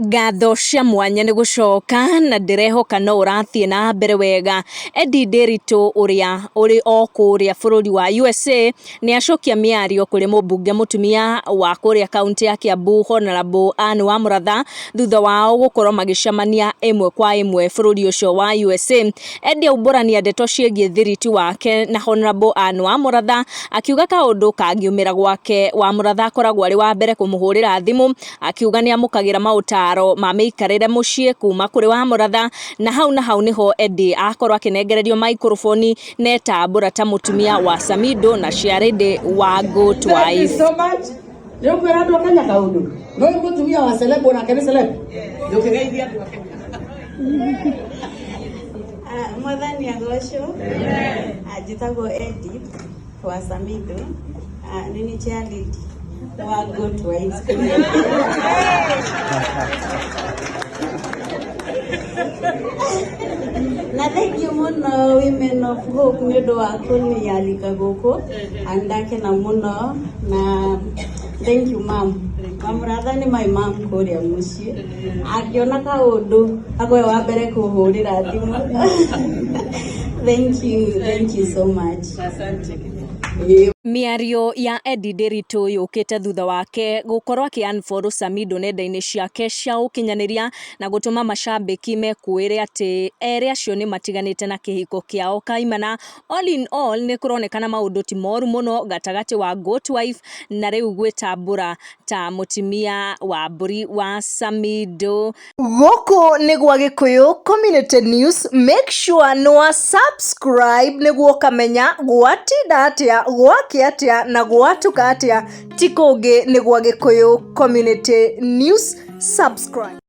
Ngatho cia mwanya nĩ gũcoka na ndĩrehoka no ũrathiĩ na mbere wega. Eddie Nderitu ũrĩa ũrĩ o kũrĩa bũrũri wa USA nĩ acokia mĩario kũrĩ mũmbunge mũtumia wa kũrĩa kaunti ya Kiambu Honorable Anne Wamũratha thutha wao gũkorwo magĩcemania ĩmwe kwa ĩmwe bũrũri ũcio wa USA. Eddie aumbũrania ndeto ciĩgiĩ thiriti wake na Honorable Anne Wamũratha akiuga kaũndũ kangiumĩra gwake Wamũratha akoragwo arĩ wa mbere kũmũhũrĩra thimũ akiuga nĩ amũkagĩra maũtaro ma mĩikarĩre mũciĩ kuma kũrĩ Wamũratha na hau na hau nĩho Eddie akorwo akĩnengererio maikroboni na etambũra ta mũtumia wa Samido na Charity wa Good Thank you Wife. so much. Nĩ ũkwĩra andũ a Kenya kaũndũ. No ũyũ mũtumia wa celeb onake nĩ celeb. Ndũkĩgeithie andũ a Kenya. Ah, Mwathani agocwo. Ah, Njĩtagwo Edith wa Samido. Ah, nĩ niĩ chair lady wa Good Wives. Na thank you mũno Women of Hope nĩ ũndũ wa kũnialika gũkũ. Ah, Ndakena mũno na thank you ma'am. Mamũratha nĩ my mom kũrĩa mũciĩ. Angĩona kaũndũ agoe wa mbere kũhũrĩra thimũ. Thank you, thank you so much. Mĩario ya Eddie Nderitu yũkĩte thutha wake gũkorwo akĩ unfollow Samido nenda-inĩ ciake cia ũkinyanĩria na gũtũma macambĩki mekũĩre atĩ erĩ acio nĩ matiganĩte na kĩhiko kĩao kaimana. All in all nĩ kũronekana maũndũ ti moru mũno gatagatĩ wa Good Wife na rĩu gwĩtambũra ta mũtumia wa mbũri wa Samido. Gũkũ nĩ gwa Gĩkũyũ Community News, make sure nĩ wa subscribe nĩguo ũkamenya gwatinda atĩa, gwakĩa atĩa na gwatuka atĩa. Ti kũngĩ nĩ gwa Gĩkũyũ Community News, subscribe.